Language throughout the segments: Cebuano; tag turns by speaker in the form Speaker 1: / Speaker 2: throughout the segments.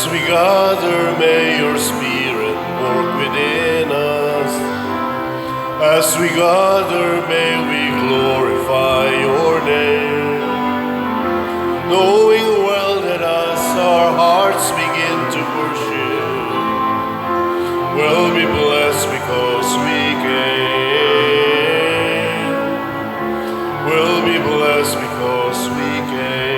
Speaker 1: As we gather, may your Spirit work within us. As we gather, may we glorify your name. Knowing well that as our hearts begin to worship, we'll be blessed because we came. We'll be blessed because we came.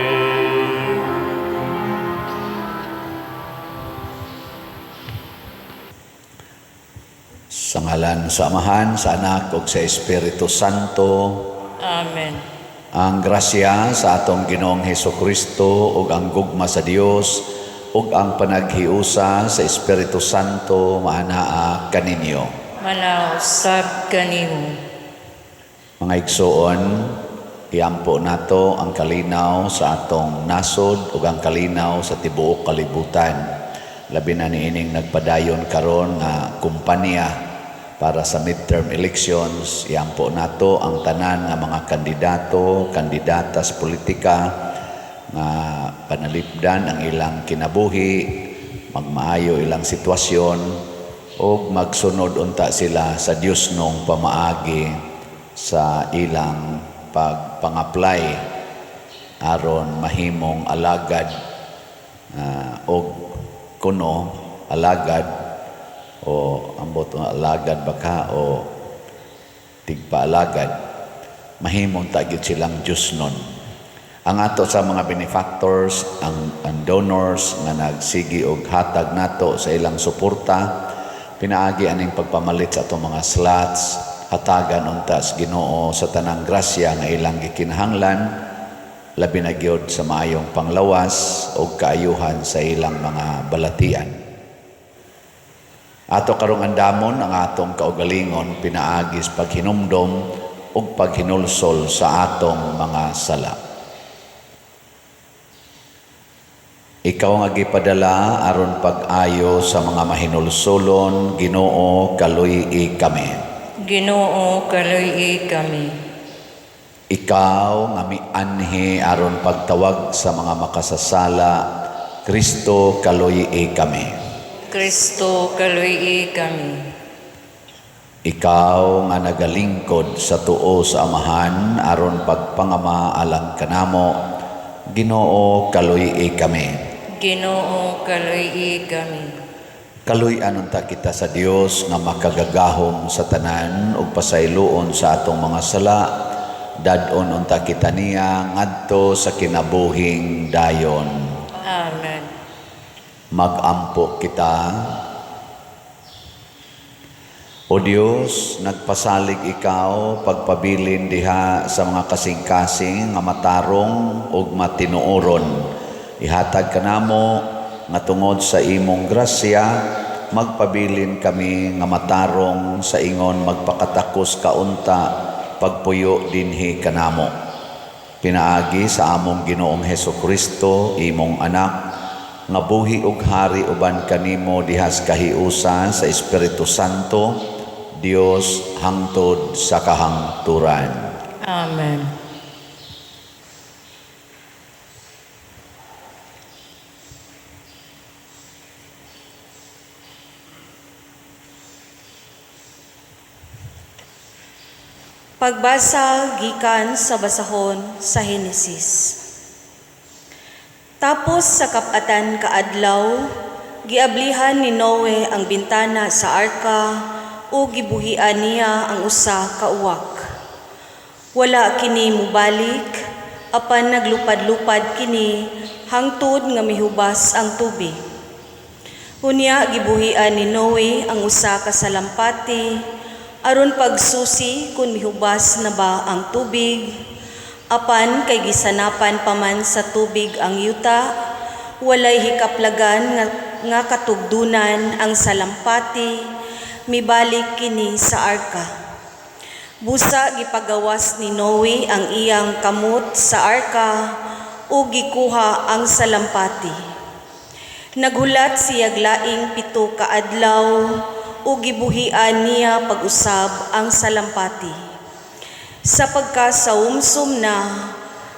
Speaker 2: Sa ngalan sa Amahan, sa Anak ug sa Espiritu Santo.
Speaker 3: Amen.
Speaker 2: Ang grasya sa atong Ginoong Hesukristo ug ang gugma sa Dios ug ang panaghiusa sa Espiritu Santo maanaa kaninyo.
Speaker 3: Manausab kanimo.
Speaker 2: Mga igsoon, iampo nato ang kalinaw sa atong nasod ug ang kalinaw sa tibuok kalibutan. Labi na niining nagpadayon karon nga kumpanya para sa midterm elections, iampo nato ang tanan nga mga kandidato, kandidata sa politika nga panalipdan ang ilang kinabuhi, magmaayo ilang sitwasyon ug magsunod unta sila sa Dios nung pamaagi sa ilang pagpang-apply aron mahimong alagad og kuno alagad o ambot nga alagad baka o tigpaalagad, mahimong ta gyud silang Dios nun. Ang ato sa mga benefactors, ang donors nga nagsigi og hatag nato sa ilang suporta, pinaagi aning pagpamalit sa atong mga slots, hatagan unta sa Ginoo sa tanang grasya nga ilang gikinahanglan, labi na gyud sa maayong panglawas og kaayuhan sa ilang mga balatian. Ato karong andamon ang atong kaugalingon pinaagi sa paghinumdom ug paghinulsol sa atong mga sala. Ikaw nga gipadala aron pag-ayo sa mga mahinulsolon, Ginoo, kaluy-i kami.
Speaker 3: Ginoo, kaluy-i kami.
Speaker 2: Ikaw nga mianhi aron pagtawag sa mga makasasala, Kristo, kaluy-i kami.
Speaker 3: Kristo, kaluy-i kami.
Speaker 2: Ikaw nga nagalingkod sa tuo sa Amahan aron pagpangama alang kanamo, Ginoo, kaluy-i kami.
Speaker 3: Ginoo, kaluy-i kami.
Speaker 2: Kaluy-an unta kita sa Dios nga makagagahom sa tanan ug pasayloon sa atong mga sala, dad-on unta kita niya ngadto sa kinabuhing dayon.
Speaker 3: Amen.
Speaker 2: Magampo kita. O Dios, nagpasalig ikaw pagpabilin diha sa mga kasing-kasing nga matarong ug matinuoron. Ihatag kanamo nga tungod sa imong grasya magpabilin kami nga matarong sa ingon magpakatakos kaunta pagpuyo dinhi kanamo. Pinaagi sa among Ginoong Hesukristo, imong anak, nga buhi ug hari uban kanimo dihas kahiusa sa Espiritu Santo, Dios hangtod sa kahangturan.
Speaker 3: Amen.
Speaker 4: Pagbasa gikan sa basahon sa Henesis. Tapos sa kapatan kaadlaw, giablihan ni Noe ang bintana sa arka ug gibuhian niya ang usa ka uwak. Wala kini mubalik, apan naglupad-lupad kini hangtod nga mihubas ang tubig. Unya gibuhian ni Noe ang usa ka salampati aron pagsusi kung mihubas na ba ang tubig, apan kay gisanapan pa man sa tubig ang yuta, walay hikaplagan nga katugdunan ang salampati, mibalik kini sa arka. Busa gipagawas ni Noe ang iyang kamot sa arka ug gikuha ang salampati. Naghulat siyag laing 7 ka adlaw ug gibuhian niya pag-usab ang salampati. Sa pagkasaumsum na,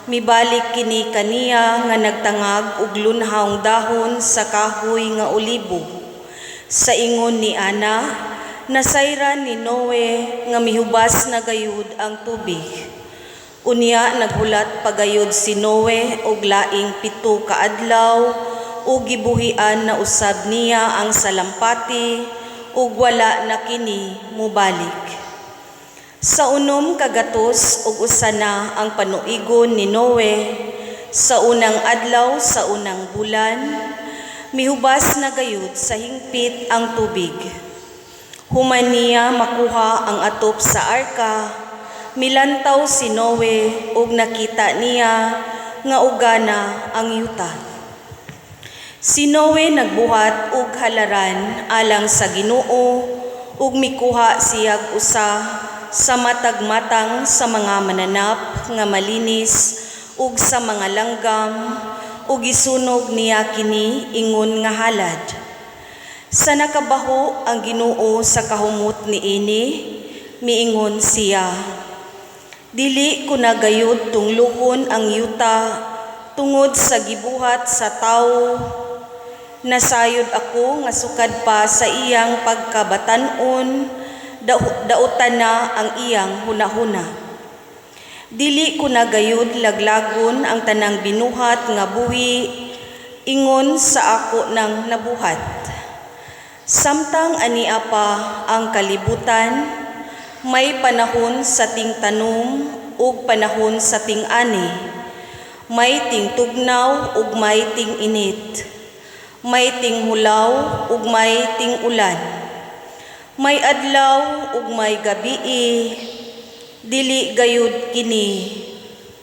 Speaker 4: Mibalik kini kaniya nga nagtangag og lunhawng dahon sa kahoy nga olibo. Sa ingon ni ana, nasayran ni Noe nga mihubas na gayud ang tubig. Unya naghulat pagayod si Noe og laing 7 ka adlaw ug gibuhian na usab niya ang salampati ug wala na kini mobalik. Sa 901 na ang panuigon ni Noe, sa unang adlaw sa unang bulan, mihubas na gayud sa hingpit ang tubig. Human niya makuha ang atop sa arka, milantaw si Noe ug nakita niya nga ugana ang yuta. Si Noe nagbuhat og halaran alang sa Ginoo ug mikuha siyag usa sa matag matang sa mga mananap nga malinis ug sa mga langgam ug gisunog niya kini ingon nga halad. Sa nakabaho ang Ginoo sa kahumot niini, miingon siya, "Dili ko na gayud tunglohon ang yuta tungod sa gibuhat sa tawo. Nasayod ako nga sukad pa sa iyang pagkabatan-on, dautan na ang iyang hunahuna. Dili ko na gayud laglagon ang tanang binuhat nga buhi ingon sa ako nang nabuhat. Samtang ania pa ang kalibutan, may panahon sa tingtanom ug panahon sa ting-ani, may tingtugnaw ug may ting-init, may tinghulaw ug may ting-ulan, may adlaw ug may gabii, dili gayud kini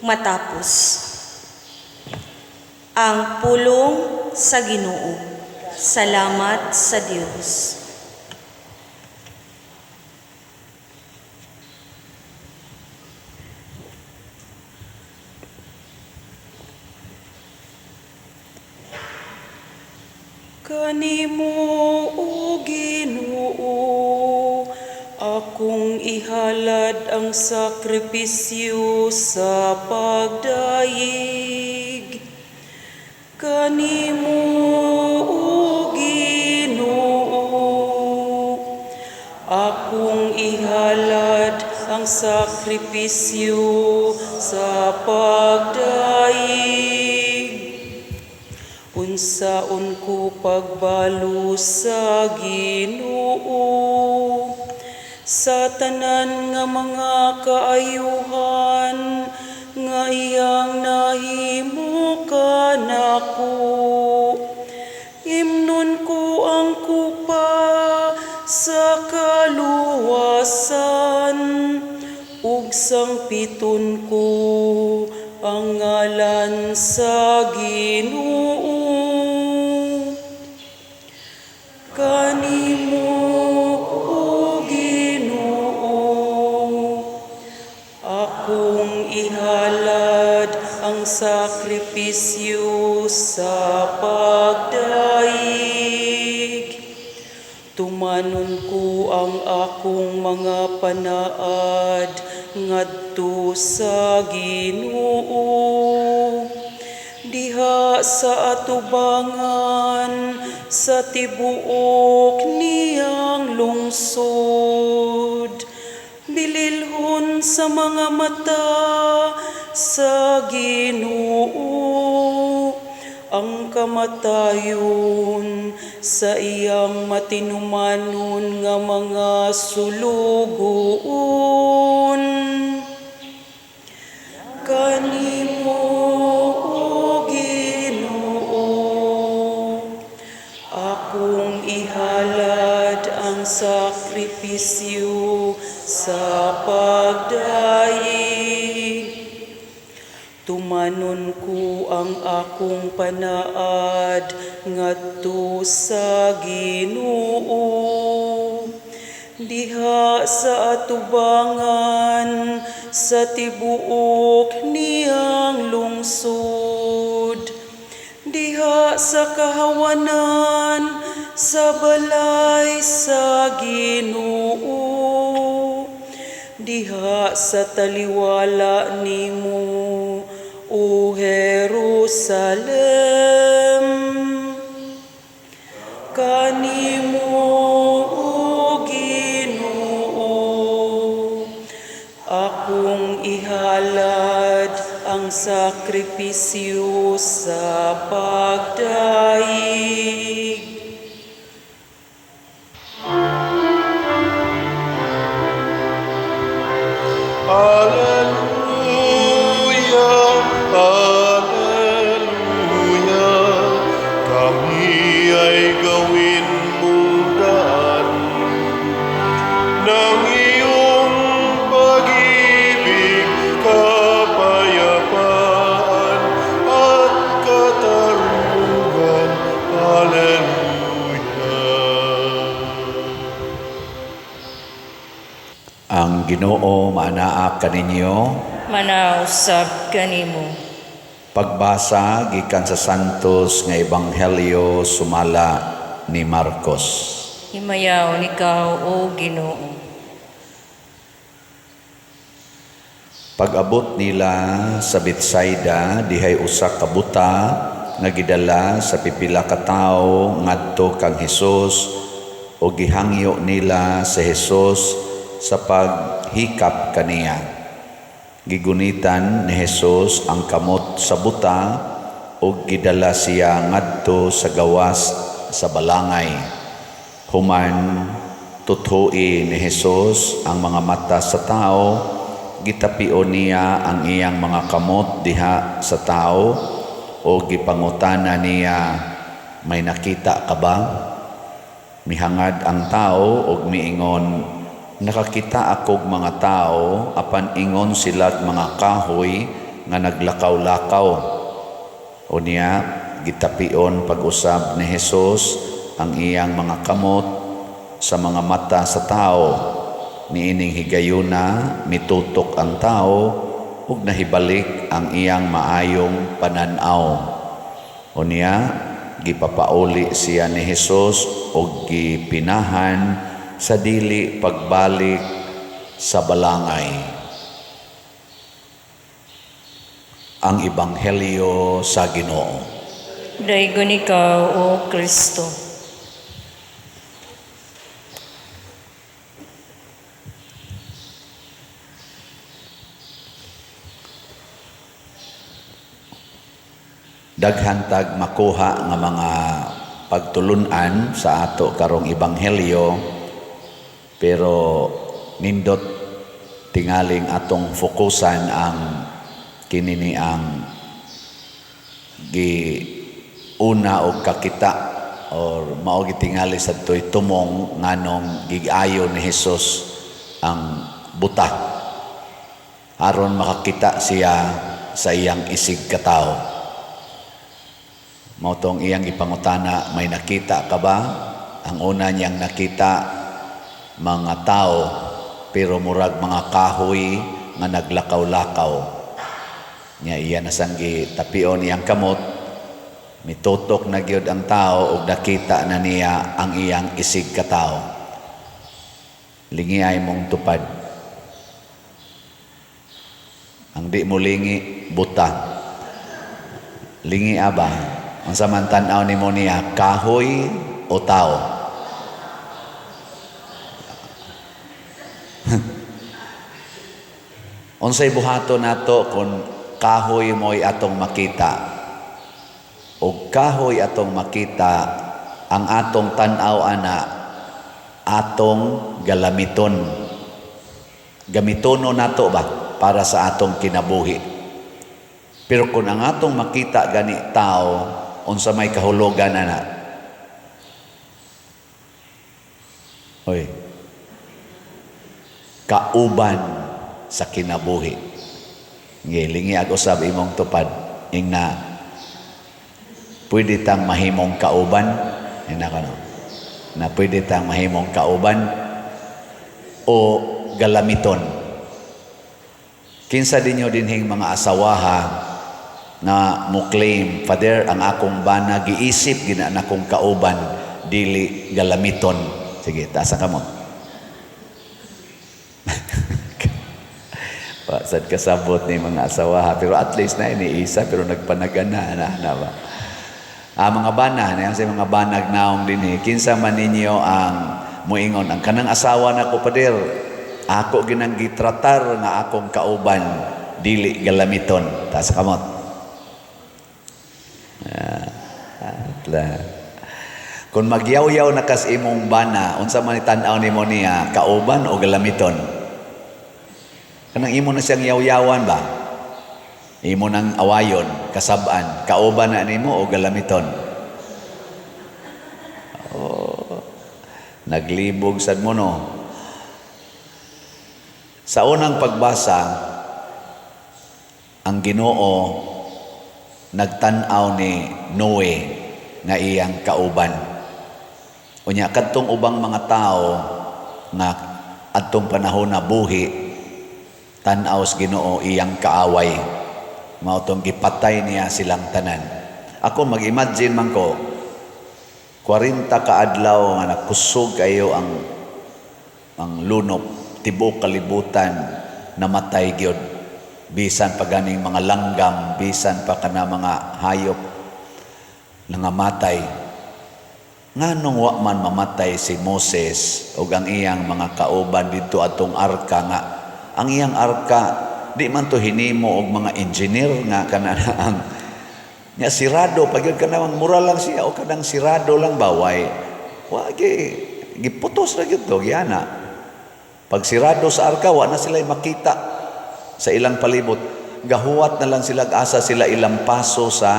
Speaker 4: matapos." Ang pulong sa Ginoo. Salamat sa Dios.
Speaker 5: Kanimo, O Ginoo, akong ihalad ang sakripisyo sa pagdayeg. Kanimo, O Ginoo, akong ihalad ang sakripisyo sa pagdayeg. Unsaon ko pagbalo sa Ginoo sa tanan nga mga kaayuhan nga iyang nahimo kanako. Imnon ko ang kupa sa kaluwasan ug sangpiton ko ang ngalan sa Ginoo. Kanimo, O Ginoo, akong ihalad ang sakripisyo sa pagdayeg. Tumanon ko ang akong mga panaad ngadto sa Ginoo. Diha sa atubangan sa tibuok niyang lungsod, bililhon sa mga mata sa Ginoo ang kamatayon sa iyang matinumanon nga mga sulugoon. Kanimo, O Ginoo, akong ihalad ang sakripisyo sa pagdayeg. Tumanon ko ang akong panaad ngadto sa Ginoo. Diha sa atubangan sa tibuok niyang lungsod, diha sa kahawanan sa balay sa Ginoo, diha sa taliwala nimo, O Jerusalem, kanimo, O Ginoo, akong ihalad ang sakripisyo sa pagdayeg.
Speaker 1: Alleluia, Alleluia, kami ay gawin mong daan ng iyong pag-ibig, kapayapaan at katarungan. Alleluia.
Speaker 2: Ang Ginoo maanaa kaninyo.
Speaker 3: Manaa usab kanimo.
Speaker 2: Pagbasa gikan sa Santos nga Ebanghelyo sumala ni Marcos.
Speaker 3: Himayaon ikaw, O Ginoo.
Speaker 2: Pag-abot nila sa Betsaida, dihay usa ka buta nga gidala sa pipila ka tawo ngadto kang Hesus ug gihangyo nila sa Hesus sa paghikap kaniya. Gigunitan ni Hesus ang kamot sa buta ug gidala siya ngadto sa gawas sa balangay. Human tuthui ni Hesus ang mga mata sa tao, gitapion niya ang iyang mga kamot diha sa tao o gipangutana niya, "May nakita ka ba?" Mihangad ang tao og miingon, "Nakakita akog mga tao, apan ingon silag mga kahoy nga naglakaw-lakaw." Unya gitapion pag-usab ni Hesus ang iyang mga kamot sa mga mata sa tao. Niining higayuna mitutok ang tao ug nahibalik ang iyang maayong panan-aw. Unya gipapauli siya ni Hesus ug gipinahan sa dili pagbalik sa balangay. Ang Ebanghelyo sa Ginoo.
Speaker 3: Daygon ikaw, O Kristo.
Speaker 2: Daghan tag makuha nga mga pagtulunan sa ato karong ebanghelyo, pero nindot tingaling atong fokusan ang kini ni ang gi una og kakita or mao gitingali sadtoy tumong nganong gigayo ni Hesus ang buta aron makakita siya sa iyang isig katawo. Mao tong iyang gipangutana, "May nakita ka ba?" Ang una niyang nakita, mga tao, pero murag mga kahoy nga naglakaw-lakaw. Nya iya na sang gitapion iyang kamot, mitutok na gyud ang tao ug nakita na niya ang iyang isig katawo. Lingi ay mong tupad. Ang di mo lingi, buta. Lingi aba. Unsa man tan-aw nimo niya, kahoy o tao? Unsay buhaton nato kung kahoy mo'y atong makita? O kahoy atong makita, ang atong tan-aw ana, atong galamiton. Gamitono nato ba para sa atong kinabuhi? Pero kung ang atong makita gani tao, unsa may kahulugan ana? Oy. Kauban sa kinabuhi. Ngilingi ag usab imong tupad ingna pwede tang mahimong kauban, ina kano. Na pwede tang mahimong kauban o galamiton. Kinsa dinyo dinhing mga asawaha na mo claim, "Father, ang akong bana giisip gina na akong kauban, dili galamiton"? Sige, taas ang kamot. Sad kasabot ni mga asawa ha, pero at least na iniisa pero nagpanagana na na ba. Ah, mga bana, na sa mga banag naong dinhi, kinsa man ninyo ang muingon ang kanang asawa nako, pader, ako ginang gitratar nga akong kauban, dili galamiton? Taas kamot. Ah, atla. Kung magyaw-yaw na kas imong bana, unsa man tan-aw nimo niya, kauban o galamiton? Kanang imo na siyang yaw-yawan ba? Imo nang awayon, kasab-an, kauban na nimo o galamiton? Oh, naglibog sad mo, no? Sa unang pagbasa, ang Ginoo nagtan-aw ni Noe nga iyang kauban. Unya kadtong ubang mga tao nga adtong panahon na buhi, tan-aw sa Ginoo iyang kaaway. Mao tong gipatay niya silang tanan. Ako mag-imagine man ko, 40 ka adlaw nga nakusog kayo ang lunop, tibuok kalibutan namatay gyud. Bisan pa ganing mga langgam, bisan pa kana mga hayop nangamatay. Nganong wa man mamatay si Moses ug ang iyang mga kauban dito atong arka, nga ang iyang arka di man to hinimo og mga engineer nga kana ang nya sirado pag yun, kanang mura lang siya o kanang sirado lang ba, way wa gi giputos ra gyud to giana. Pag sirado sa arka, wa na sila makita sa ilang palibot. Gahuwat na lang sila asa sila ilampaso sa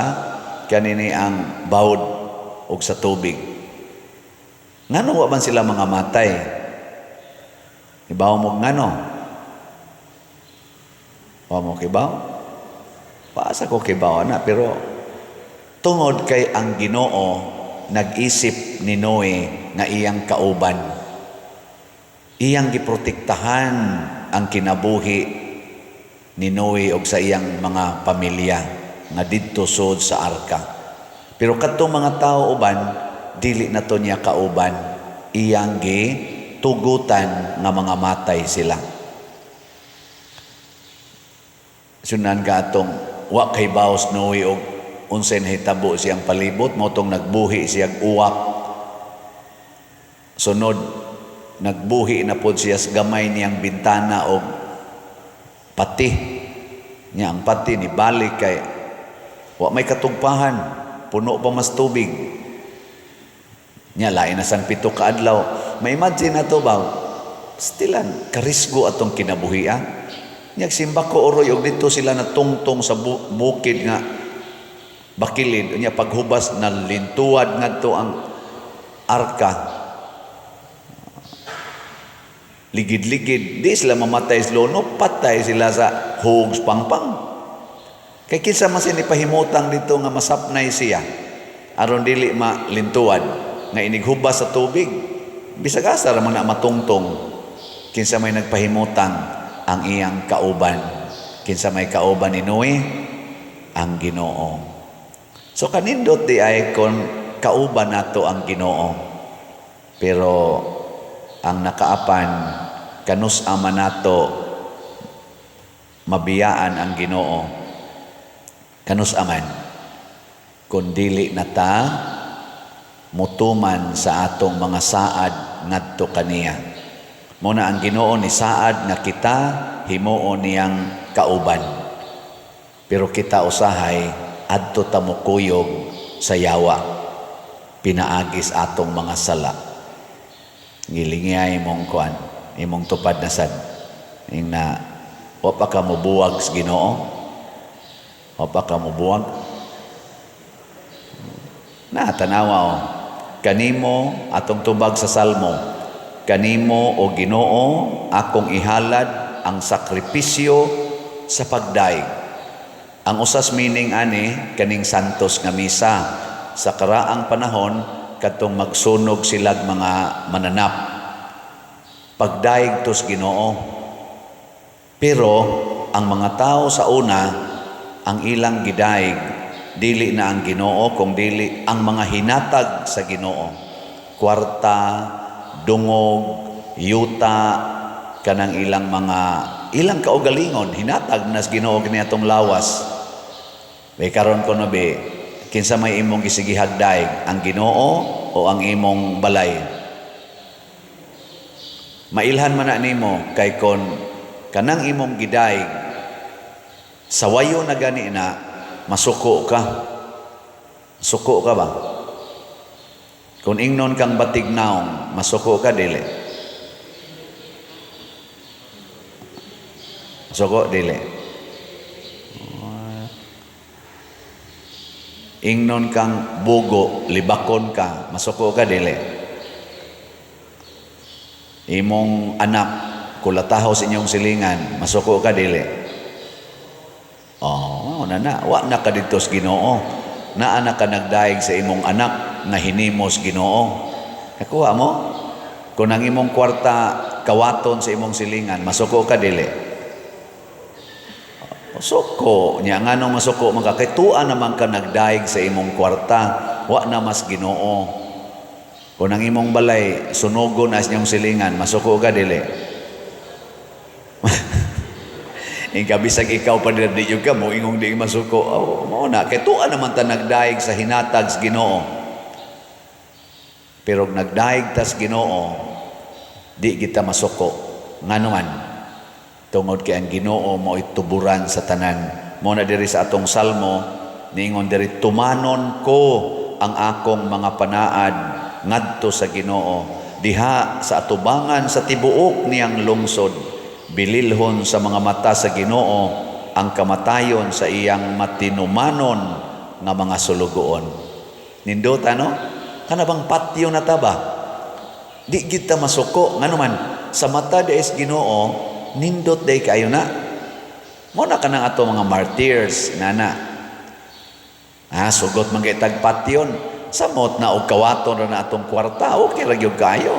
Speaker 2: kanini ang bawd og sa tubig. Ngano wa man sila mga matay? Ibaw mo ngano? Wa mo kibaw? Paasa ko kibaw na, pero tungod kay ang Ginoo nag-isip ni Noe nga iyang kauban. Iyang giprotektahan ang kinabuhi ni Noe og sa iyang mga pamilya nga didto sud sa arka. Pero kadtong mga tao uban, dili na to niya kauban, iyang gitugutan nga mga matay sila. Sunan ka atong wa kay baos Noe og unsay nahitabo siyang palibot, mao tong nagbuhi siyang uwak. Sunod nagbuhi na pod siya sa gamay niyang bintana og pati. Nya ang pati ni balik kay wa may katugpahan, puno pa mas tubig. Nya lain na sang 7 ka adlaw. Ma-imagine na to ba? Stilan karisgo atong kinabuhi. Nya simbako oroy og dito sila natungtong sa bukid nga bakilid. Nya paghubas na lintuad ngadto ang arka. Ligid-ligid, di sila mamatay sa lono, patay sila sa hugs pangpang. Kay kinsa man sini pahimutang dito nga masapnay siya aron dili malintuad nga inighubas sa tubig. Bisag asa ra man na matungtong. Kinsa may nagpahimutang? Ang iyang kauban. Kinsa may kauban ni Noe? Ang Ginoo. So kanindot di ay kon kauban nato ang Ginoo. Pero ang nakaapan, kanus ama nato mabiyaan ang Ginoo? Kanus aman kun dili na ta mutuman sa atong mga saad ngadto kaniya. Mo na ang Ginoo ni saad nga kita himuon niyang kauban. Pero kita usahay adto ta mokuyog sa yawa pinaagis atong mga sala. Gilingay imong kuan, imong tupad na sad. Ing na wa pa ka mobuwag sa Ginoo. Wa pa ka mobuwag. Na tanawa o. Kanimo atong tubag sa Salmo. Kanimo o Ginoo akong ihalad ang sakripisyo sa pagdaig. Ang usas meaning ani kaning santos nga misa sa karaang panahon kadtong magsunog silag mga mananap. Pagdaig tos Ginoo. Pero ang mga tao sa una, ang ilang gidaig dili na ang Ginoo kung dili ang mga hinatag sa Ginoo. Kwarta, dungog, yuta, kanang ilang mga ilang kaugalingon hinatag nas Ginoo kini atong lawas. Bay karon kuno be, kinsa may imong gisigihag daig, ang Ginoo o ang imong balay? Mailhan man na nimo kay kon kanang imong gidaig sawayo na gani na, masuko ka. Suko ka ba? Kung ingnon kang batig naong, masuko ka dili? Masuko dili? Ingnon kang bugo, libakon ka, masuko ka dili? Imong anak kulataho sa inyong silingan, masuko ka dili? Oh, na na, wa na ka didto sa Ginoo. Naa na ka nagdaig sa imong anak nga hinimos Ginoo. Nakuha mo? Kung ang imong kwarta kawaton sa imong silingan, masuko ka dili? Masuko. Nya nganong masuko man ka? Kay tuwa naman ka nagdaig sa imong kwarta, wa na mas Ginoo. Kung ang imong balay sunogon na sa inyong silingan, masuko ka dili? Ing bisag ikaw pa dili di ka mo ingong di masuko. Oh, mao na kay tuwa naman ta nagdaig sa hinatag sa Ginoo. Pero nagdaig tas Ginoo, di kita masuko. Ngano man? Tungod kay ang Ginoo mao'y tuburan sa tanan. Mao na diri sa atong salmo, niingon diri, tumanon ko ang akong mga panaad ngadto sa Ginoo, diha sa atubangan sa tibuok niyang lungsod, bililhon sa mga mata sa Ginoo ang kamatayon sa iyang matinumanon nga mga sulugoon. Nindot ano? Kana bang patyo na ta ba? Di gid ta masuko. Ngano man, sa mata di is Ginoo, nindot day kayo na. Mo na kanang ato mga martyrs nana. Sugot man kay tagpatyon. Samot na og kawaton ra na atong kwarta, okay ra gyud kayo.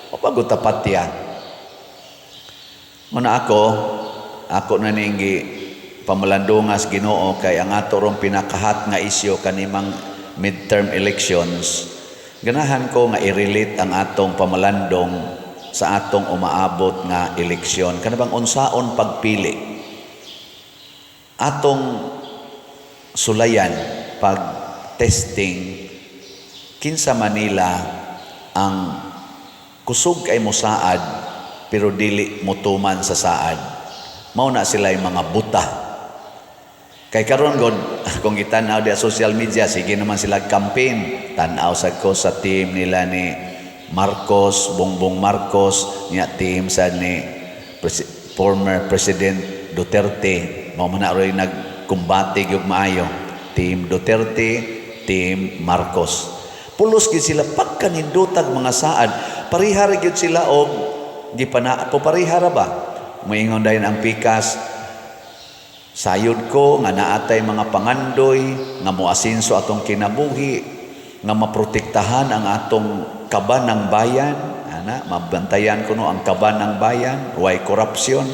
Speaker 2: O pagod ta patya. Muna ako na ninggi pamalandungas Ginoo kay ang ato rong pinakahat nga isyu kanimang midterm elections. Ganahan ko nga i-relate ang atong pamalandong sa atong umaabot nga eleksyon. Kana bang unsaon pagpili? Atong sulayan pag testing kinsa Manila ang kusog kay mosaad pero dili motuman sa saad. Mao na sila yung mga buta. Kay karon god, kung gitan-aw di social media, sige naman sila campaign. Tan-aw sad ko sa team nila ni Marcos, Bongbong Marcos, niya team sa ni former President Duterte. Mao man na roy nagkumbate gyud maayo. Team Duterte, Team Marcos. Pulos gyud sila pagkanindotag mga saad. Parihara gyud sila og gipana poparihara ba? Moingon dayon ang pikas, sayod ko nga naatay mga pangandoy nga moasinso atong kinabuhi, nga maprotektahan ang atong kaban ng bayan, ana mabantayan kuno ang kaban ng bayan, way korupsyon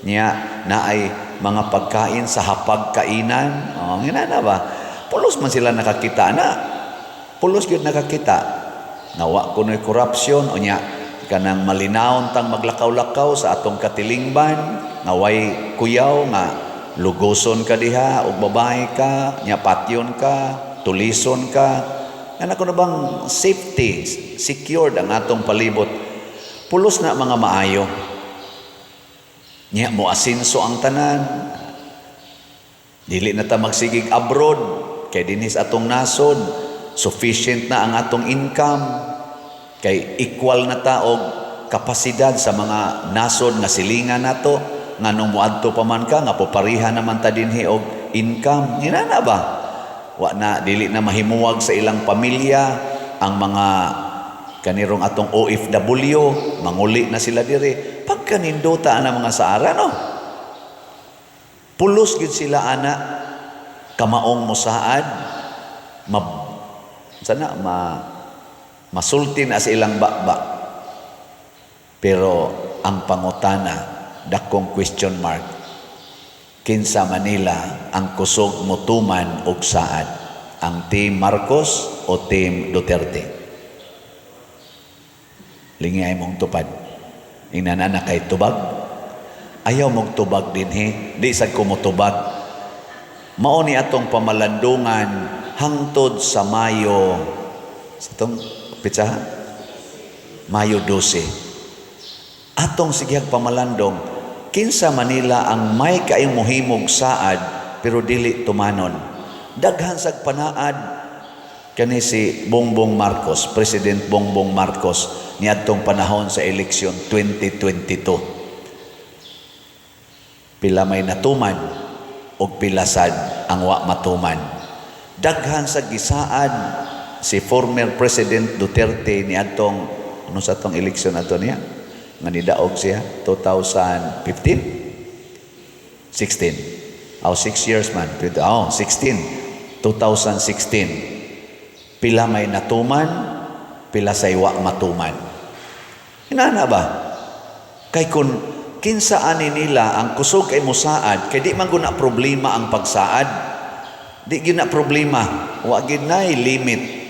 Speaker 2: niya, naay mga pagkain sa hapagkainan. Oh, ngina na ba? Pulos man sila nakakita na. Pulos gyud nakakita. Nawa kuno'y korupsyon o nya kanang malinawon tang maglakaw-lakaw sa atong katilingban, nga way kuyaw nga lugoson ka diha og babae ka, nya patyon ka, tulison ka. Ana kuno bang safety, secured ang atong palibot. Pulos na mga maayo. Nya mo asinso ang tanan. Dili na ta magsigig abroad kay dinhi sa atong nasod, sufficient na ang atong income. Kay equal na ta og kapasidad sa mga nasod nga silingan nato, nganong moadto pa man ka nga popariha naman ta dinhi og income. Hinana ba? Wa na, dili na mahimuwag sa ilang pamilya ang mga kanirong atong OFW, manguli na sila diri. Pagkanindota ana mga saara, no? Pulos gyud sila ana kamaong mosaad, sana masulti na sa ilang baba. Pero ang pangutana, dakong question mark, kinsa Manila ang kusog motuman og saad, ang Team Marcos o Team Duterte? Lingi ay mong tupad. Ingnan na kay tubag. Ayaw mong tubag dinhi, di sad ko motubag. Mao ni atong pamalandungan hangtod sa Mayo sa atong pitsaha, Mayo 12. Atong sigihag pamalandong kinsa Manila ang may kaayong mohimog saad pero dili tumanon. Daghan sag panaad kani si Bongbong Marcos, President Bongbong Marcos, niadtong panahon sa eleksyon 2022. Pila may natuman og pila sad ang wa matuman. Daghan sa gisaad si former President Duterte niadtong, ano sa atong eleksyon ato niya nga nidaog siya, 2015, 16, oh, 6 years man. 20, oh, 16, 2016. Pila may natuman, pila say wa matuman. Inana ba kay kun kinsa ani nila ang kusog kay musaad, kay di man guna problema ang pagsaad, di gyud na problema, wa gyud nay limit.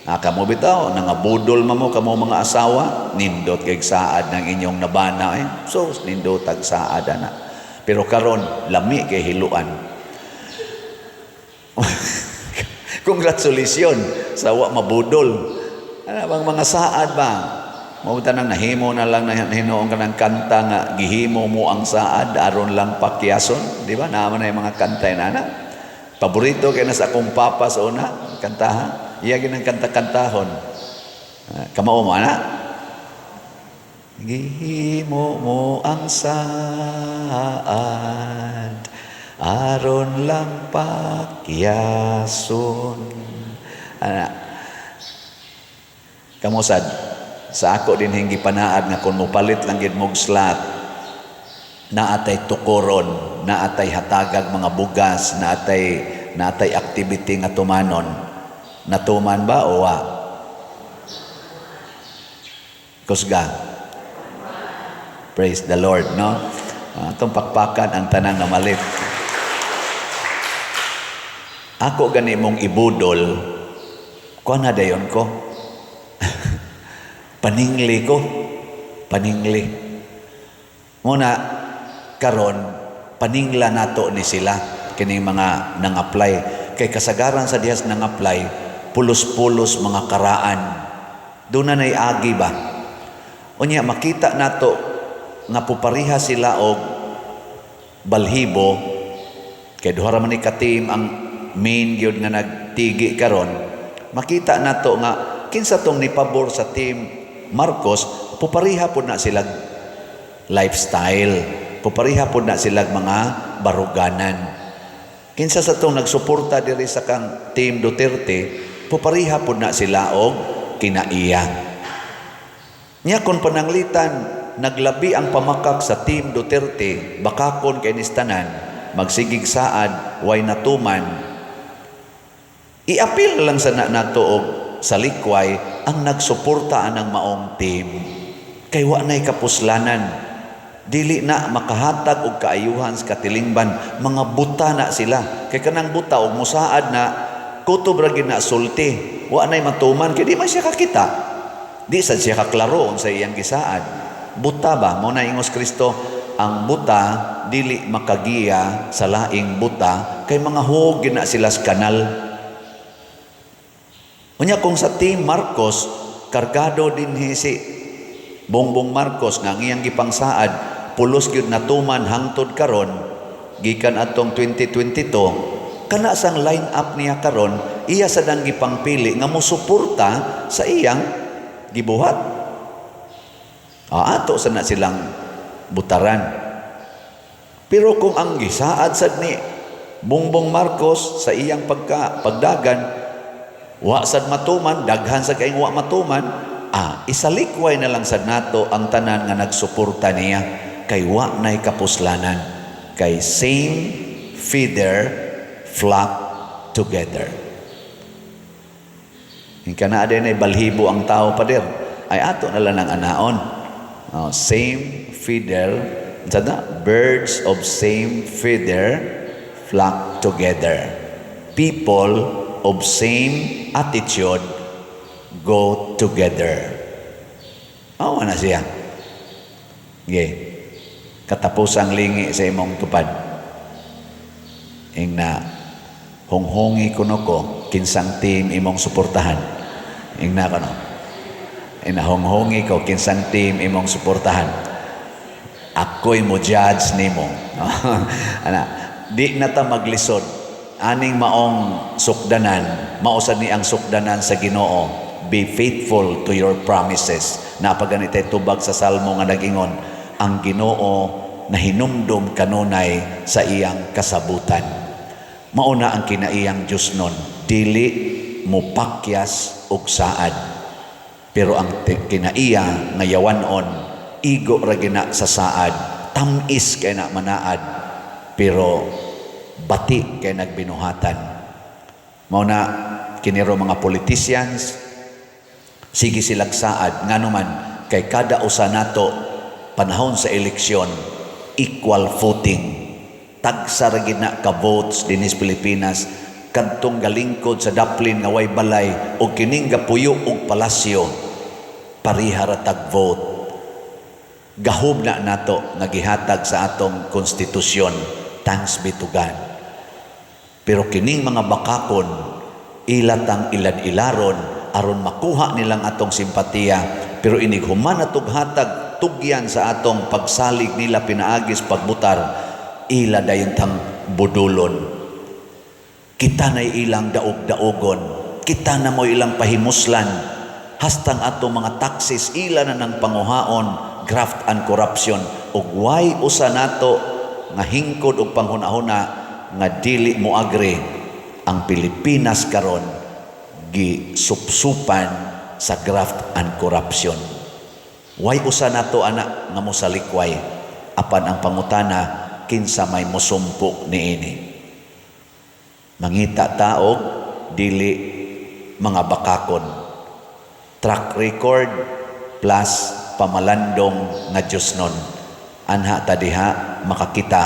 Speaker 2: Ah, kamo bitaw nangabudol man mo, kamo mga asawa, nindot kay saad ng inyong nabana eh. So nindot tag saad ana, pero karon lami kay hiluan. Congratulations sa wa mabudol. Ano bang mga saad ba? Mao nang nahimo na lang na hinuon ka ng kanta nga "Gihimo mo ang saad aron lang pakyason," di ba? Naa man na yung mga kanta na ana. Paborito kay na sa akong papa sa una, kantaha. Iya ginang kanta-kantahon. Ah, kamao mo ana? Gihimo mo ang saad aron lang pakyason. Ana. Kamo sad sa ako din hinggi panaad nga kung mopalit lang gid mog slot, naatay tukoron, naatay hatagag mga bugas, naatay activity nga tumanon. Natuman ba o wa? Kusga. Praise the Lord, no? Ah, atong pakpakan ang tanang namalit. Ako gani mong ibudol, kuha na dayon ko. Paningli ko. Paningli. Muna, karon paningla nato ni sila kining mga nang-apply. Kay kasagaran sa dihas nang-apply, pulos-pulos mga karaan. Doon na agi ba? Unya, makita nato nga pupariha sila og balhibo kay duha ra man ni ka team ang main gyud nga nagtigi karon. Makita nato nga kinsa tong nipabor sa team Marcos, pupariha pod na sila lifestyle, pupariha pod na sila mga baruganan. Kinsa sa tong nagsuporta diri sa kang team Duterte, pupariha pod na sila og kinaiya. Nya kon pananglitan naglabi ang pamakak sa team Duterte, bakakon kay nistanan, magsigig saad, way natuman, iapil lang sa na nato og sa likway ang nagsuporta anang maong team kay wa nay kapuslanan, dili na makahatag og kaayuhan sa katilingban. Mga buta na sila, kay kanang buta og musaad na kutob ra gid na sulti, wa nay matuman kay di man siya kakita, di sad siya kaklaro unsa iyang gisaad. Buta ba? Mo na ingos Kristo, ang buta dili makagiya sa laing buta kay mga huog gid na sila sa kanal. Unya kung sa team Marcos, kargado din si Bongbong Marcos nga ang iyang gipangsaad pulos gyud natuman hangtod karon gikan atong 2022, kana sang line up niya karon, iya sa dang gipangpili nga mosuporta sa iyang gibuhat. Ah, ato sa na silang butaran. Pero kung ang gisaad sad ni Bongbong Marcos sa iyang pagka pagdagan wa sad matuman, daghan sa kayong wa matuman, ah, isalikway na lang sad nato ang tanan nga nagsuporta niya kay wa nay kapuslanan, kay same feather flock together. Hingka na din ay balhibo ang tao, pader, ay ato na lang ang anaon. Oh, same feather, sada, birds of same feather flock together. People of same attitude go together. Oh, na siya. Okay. Katapusang lingi sa imong tupad. Ingna, honghongi kuno ko kinsang team imong suportahan. Ingna kano. Ingna, honghongi ko kinsang team imong suportahan. Ako'y mo judge nimo. Ana, di na ta maglisod aning maong sukdanan, mao sad ni ang sukdanan sa Ginoo. Be faithful to your promises. Naa pa gani tay tubag sa Salmo nga nagingon, ang Ginoo nahinumdum kanunay sa iyang kasabutan. Mao na ang kinaiyang Diyos nun, dili mupakyas og saad. Pero ang kinaiya nga yawanon, igo ra gina sa saad, tamis kay na manaad, pero bati kay nagbinuhatan. Mao na kiniro mga politicians, sige silag saad, ngano man kay kada usa nato panahon sa eleksyon, equal footing. Tagsa ra gid na ka votes dinhi sa Pilipinas, kadtong galingkod sa daplin nga way balay o kining gapuyo og palasyo, pareha ra tag vote. Gahom na nato nga gihatag sa atong konstitusyon. Thanks be to God. Pero kining mga bakakon, ilatang ilad-ilaron aron makuha nilang atong simpatiya, pero inig human atog hatag tugyan sa atong pagsalig nila pinaagis pagbutar, ila dayon tang budulon. Kita na ilang daog-daogon, kita na mo ilang pahimuslan, hastang atong mga taxes ila na ng panguhaon, graft and corruption. Ug way usa nato nga hingkod og panghuna-huna nga dili mo agree ang Pilipinas karon gisupsupan sa graft and corruption. Way usa nato ana nga mosalikway, apan ang pangutana, kinsa may mosumpo niini? Mangita taog dili mga bakakon, track record plus pamalandong nga Diyos nun. Anha ta diha makakita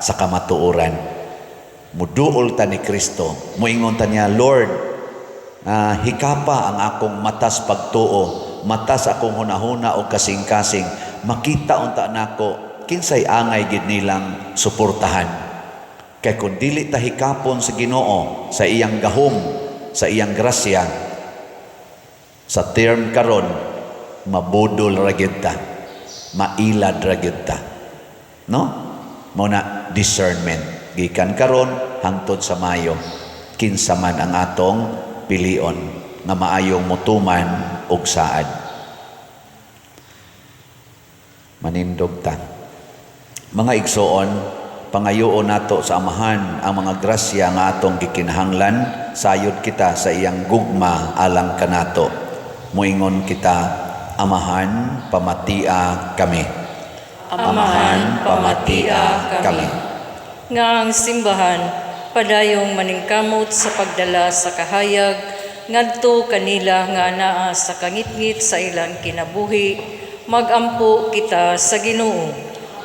Speaker 2: sa kamatuoran. Muduol ta ni Kristo, muingon ta niya, "Lord, hikapa ang akong matas pagtuo, matas akong hunahuna o kasing-kasing, makita unta nako kinsay angay gid nilang suportahan." Kay kung dili ta hikapon sa Ginoo sa iyang gahom, sa iyang grasya, sa term karon mabudol ra gyud ta, mailad ra gyud ta, no? Mao na discernment gikan karon hangtod sa Mayo, kinsa man ang atong pilion nga maayong mutuman og saad. Manindog ta. Mga igsoon, pangayoon nato sa Amahan ang mga grasya nga atong gikinahanglan sayod kita sa iyang gugma alang kanato. Muingon kita, Amahan, pamatia kami.
Speaker 3: Amahan, pamatia kami. Nga ang simbahan padayong maningkamot sa pagdala sa kahayag ngadto kanila nga anaa sa kangitngit sa ilang kinabuhi, magampo kita sa Ginoo.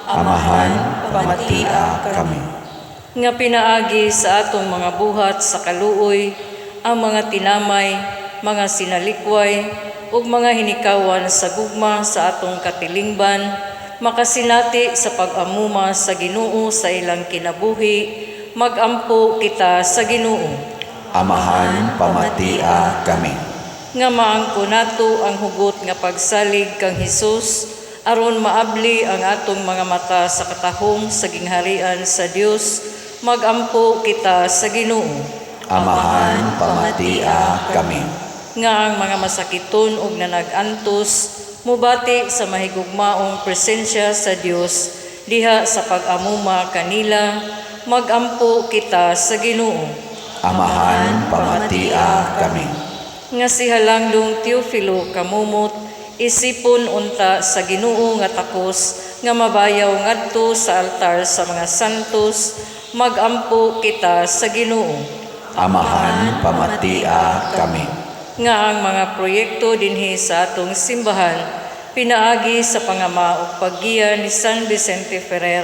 Speaker 2: Amahan, pamatia kami.
Speaker 3: Nga pinaagi sa atong mga buhat sa kaluoy, ang mga tinamay, mga sinalikway, ug mga hinikawan sa gugma sa atong katilingban, makasinati sa pag-amuma sa Ginoo sa ilang kinabuhi, magampo kita sa Ginoo.
Speaker 2: Amahan, pamatia kami.
Speaker 3: Nga maangko nato ang hugot nga pagsalig kang Hesus aron maabli ang atong mga mata sa katahom sa gingharian sa Dios, magampo kita sa Ginoo.
Speaker 2: Amahan, pamatia kami.
Speaker 3: Nga ang mga masakiton ug nanag-antos mubati sa mahigugmaong presensya sa Dios diha sa pag-amuma kanila, magampo kita sa Ginoo.
Speaker 2: Amahan, pamatia kami.
Speaker 3: Nga si Halangdong Teofilo Camomot isipon unta sa Ginoo nga takos nga mabayaw ngadto sa altar sa mga santos, magampo kita sa Ginoo.
Speaker 2: Amahan, pamatia kami.
Speaker 3: Nga ang mga proyekto dinhi sa atong simbahan pinaagi sa pangama ug paggiya ni San Vicente Ferrer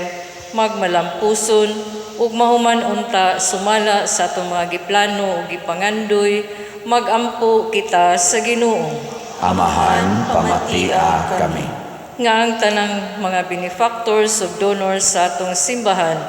Speaker 3: magmalampuson ug mahuman unta sumala sa atong mga giplano ug gipangandoy, magampo kita sa Ginoo.
Speaker 2: Amahan, pamatia kami.
Speaker 3: nga ang tanang mga benefactors ug donors sa atong simbahan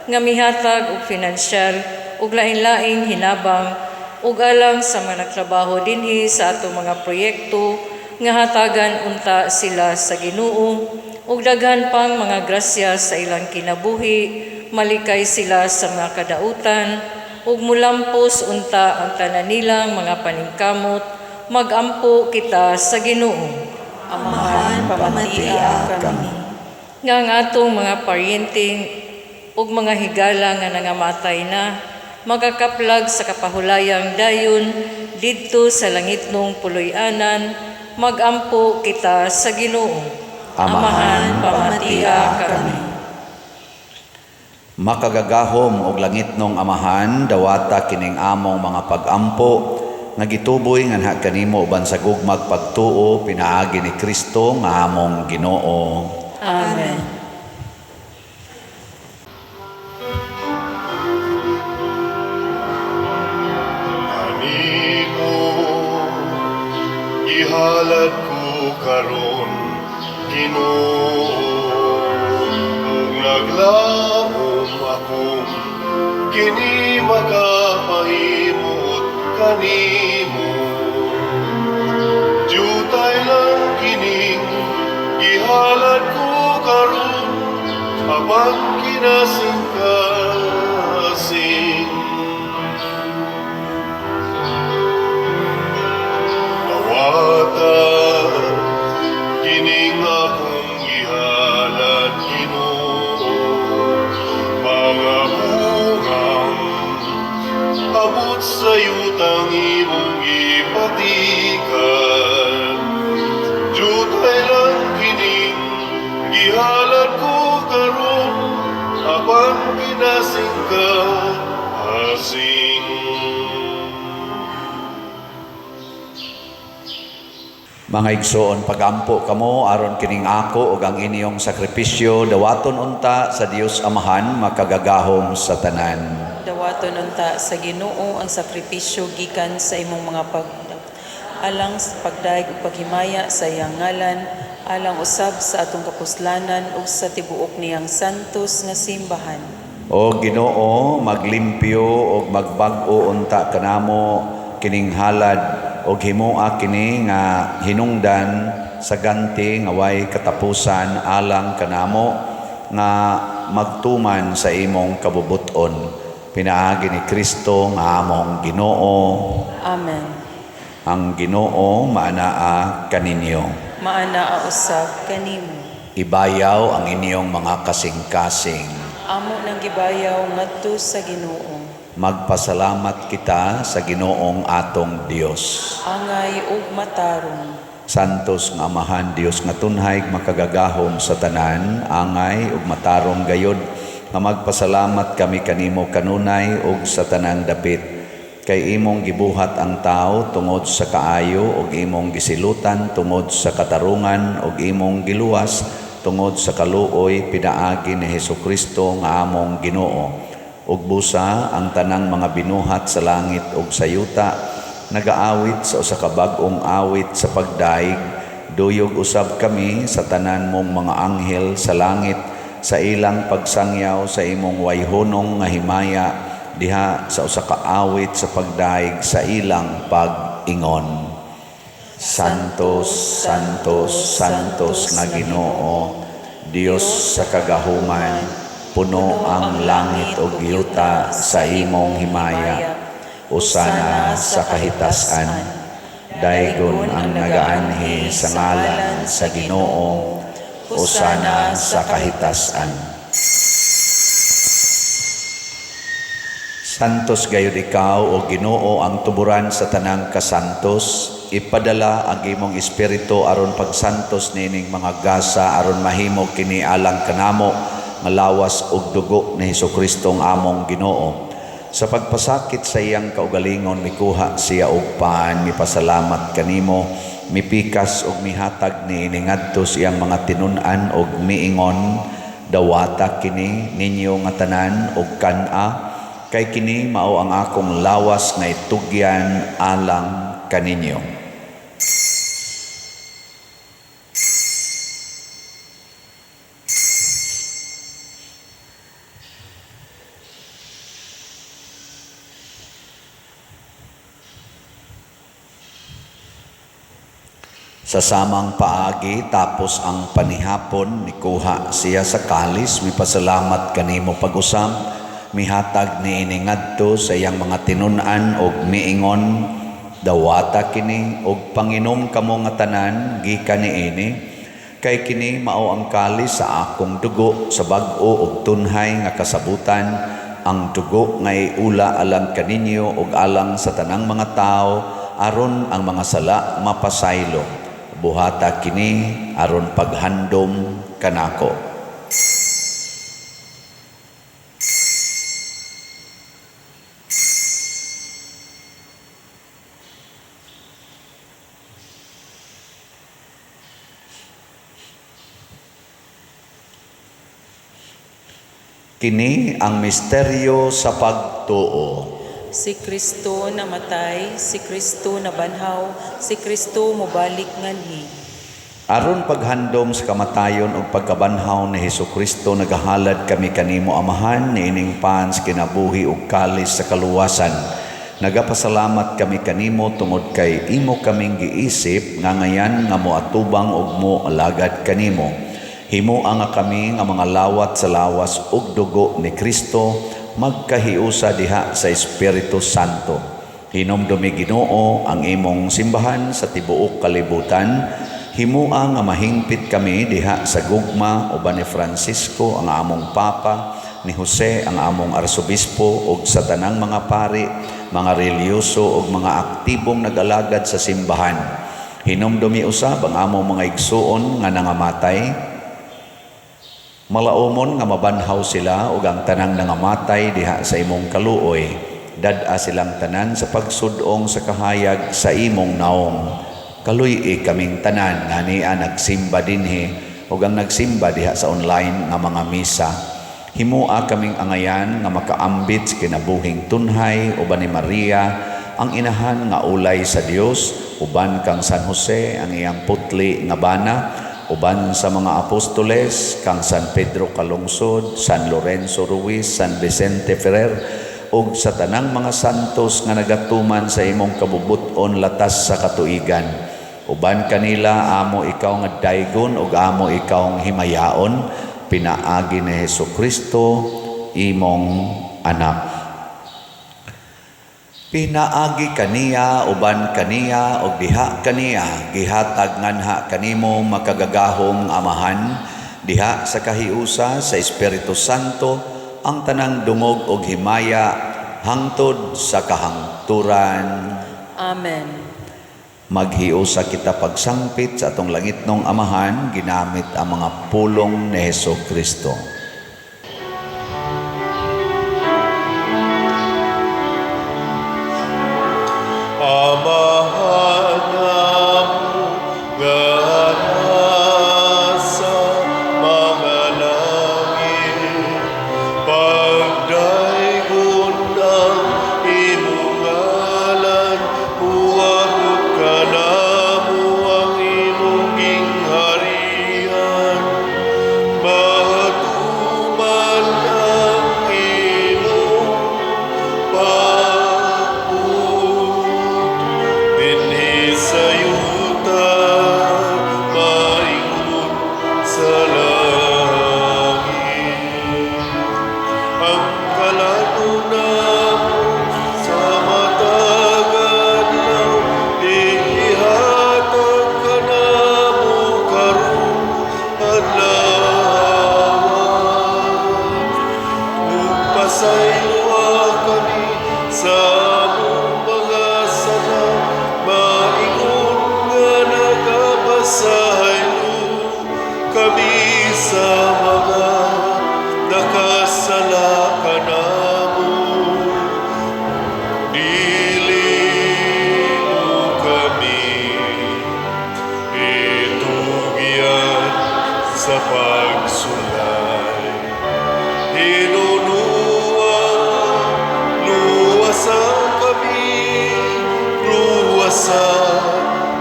Speaker 3: nga mihatag og finansyal ug lain-laing hinabang ug alang sa mga nagtrabaho dinhi sa atong mga proyekto nga hatagan unta sila sa Ginoo ug daghan pang mga grasya sa ilang kinabuhi, malikay sila sa mga kadautan ug mulampos unta ang tanan nilang mga paningkamot. Magampo kita sa Ginoo.
Speaker 5: Amahan, pamatia kami.
Speaker 3: Nga ang atong mga paryente ug mga higala nga nangamatay na magakaplag sa kapahulayang dayon didto sa langitnong puloy-anan, magampo kita sa Ginoo.
Speaker 2: Amahan,
Speaker 3: pamatia kami.
Speaker 2: Makagagahom og langitnong Amahan, dawata kining among mga pagampo nga gituboy nganha kanimo uban sa gugmag pagtuo pinaagi ni Kristo nga among Ginoo.
Speaker 3: Amen.
Speaker 1: Kanimo ihalad ko karon, Ginoo, ug naglaom ako kini makapahimot kanimo. Diutay lang kining gihalad ko karon, apan kinasingkasing. Dawata kining akong gihalad, Ginoo, mga bungang abot sa yutang imong gipatikan. Diutay lang kining gihalad ko karon, apan kinasingkasing.
Speaker 2: Mga igsoon, pagampo kamo aron kining ako ug ang inyong sakripisyo dawaton unta sa Dios Amahan makagagahom sa tanan.
Speaker 5: Dawaton unta sa Ginoo ang sakripisyo gikan sa imong mga pag alang sa pagdayeg ug paghimaya sa iyang ngalan, alang usab sa atong kapuslanan ug sa tibuok niyang santos nga simbahan.
Speaker 2: O Ginoo, maglimpyo ug magbag-o unta kanamo kining halad ug himoa kini nga hinungdan sa ganti nga way katapusan alang kanamo nga magtuman sa imong kabubuton pinaagi ni Kristo nga among Ginoo.
Speaker 5: Amen.
Speaker 2: Ang Ginoo maanaa kaninyo.
Speaker 5: Maanaa usab kanimo.
Speaker 2: Ibayaw ang inyong mga kasing-kasing.
Speaker 5: Amo nang gibayaw ngadto sa Ginoo.
Speaker 2: Magpasalamat kita sa Ginoong atong Dios.
Speaker 5: Angay ug matarong.
Speaker 2: Santos nga Amahan, Dios nga tunhay makagagahom sa tanan, angay ug matarong gayod nga magpasalamat kami kanimo kanunay ug sa tanang dapit. Kay imong gibuhat ang tao tungod sa kaayo ug imong gisilutan tungod sa katarungan ug imong giluwas tungod sa kaluoy pinaagi ni Hesukristo nga among Ginoo. Ug busa ang tanang mga binuhat sa langit ug sa yuta nagaawit sa usa ka bag-ong awit sa pagdaig, duyog usab kami sa tanan mong mga anghel sa langit sa ilang pagsangyaw sa imong wayhunong nga himaya diha sa usa ka awit sa pagdaig sa ilang pag-ingon. Santos, Santos, Santos nga Ginoo, Dios sa kagahuman, puno ang langit ug yuta sa imong himaya. Usana sa kahitasan. Daygon ang nagaanhi sa ngalan sa Ginoo. Usana sa kahitasan. Santos gayud ikaw o Ginoo ang tuburan sa tanang kasantos. Ipadala ang imong espiritu aron pagsantos nining mga gasa aron mahimo kini alang kanamo nga lawas ug dugo ni Hesukristo ang among Ginoo. Sa pagpasakit sa iyang kaugalingon mikuha siya og pan, mipasalamat kanimo, mipikas ug mihatag niini ngadto sa iyang mga tinun-an ug miingon, dawata kini ninyo nga tanan ug kan-a, kay kini mao ang akong lawas nga itugyan alang kaninyo. Sa samang paagi, tapos ang panihapon, nikuha siya sa kalis, mipasalamat kanimo pag-usab, mihatag niini ngadto sa iyang mga tinun-an og miingon, dawata kini og panginom kamo nga tanan gikan niini, kay kini mao ang kalis sa akong dugo sa bag-o og tunhay nga kasabutan, ang dugo nga iula alang kaninyo ug alang sa tanang mga tawo aron ang mga sala mapasaylo. Buhata kini aron paghandom kanako. Kini ang misteryo sa pagtuo.
Speaker 5: Si Kristo namatay, si Kristo nabanhaw, si Kristo mobalik nganhi.
Speaker 2: Aron paghandom sa kamatayon ug pagkabanhaw ni Hesukristo, nagahalad kami kanimo, Amahan, niining pan sa kinabuhi ug kalis sa kaluwasan. Nagapasalamat kami kanimo tungod kay imo kaming giisip nga ngayan nga moatubang ug moalagad kanimo. Himoa nga kami nga mga lawat sa lawas ug dugo ni Kristo magkahiusa diha sa Espiritu Santo. Hinumdumi, Ginoo, ang imong simbahan sa tibuok kalibutan. Himoa nga mahingpit kami diha sa gugma uban ni Francisco ang among Papa, ni Jose ang among Arsobispo ug sa tanang mga pari, mga relihiyoso ug mga aktibong nag-alagad sa simbahan. Hinumdumi usab ang among mga igsuon nga nangamatay. Malaumon nga mabanhaw sila ug ang tanang nangamatay diha sa imong kaluoy. Dad-a silang tanan sa pagsudong sa kahayag sa imong naong. Kaluy-i kaming tanan nga nia nagsimba dinhi ug ang nagsimba diha sa online nga mga misa. Himoa kaming angayan nga makaambit sa kinabuhing tunhay uban ni Maria ang inahan nga ulay sa Dios, uban kang San Jose ang iyang putli nga bana, uban sa mga apostoles kang San Pedro Calungsod, San Lorenzo Ruiz, San Vicente Ferrer ug sa tanang mga santos nga nagatuman sa imong kabubut-on latas sa katuigan. Uban kanila amo ikaw nga daygon ug amo ikaw himayaon, pinaagi ni Hesukristo imong anak. Pinaagi kaniya, uban kaniya ug diha kaniya, gihatag nganha kanimo makagagahom Amahan diha sa kahiusa sa Espiritu Santo ang tanang dungog ug himaya hangtod sa kahangturan.
Speaker 5: Amen.
Speaker 2: Maghiusa kita pagsangpit sa atong langitnong Amahan ginamit ang mga pulong ni Hesukristo.
Speaker 1: Amahan namo nga nasa mga langit, pagdaygon ang imong ngalan, muabot kanamo ang imong gingharian, matuman ang imong pagbuot dinhi sa yuta, maingon sa langit. Ang kalanon namo sa matag adlaw, ihatag kanamo karong adlaw. Ug pasayloa kami sa among mga sala, maingon nga nagapasaylo kami sa mga nakasala kanamo. Dili mo kami itugyan sa pagsulay. Hinunua, luwasa kami, luwasa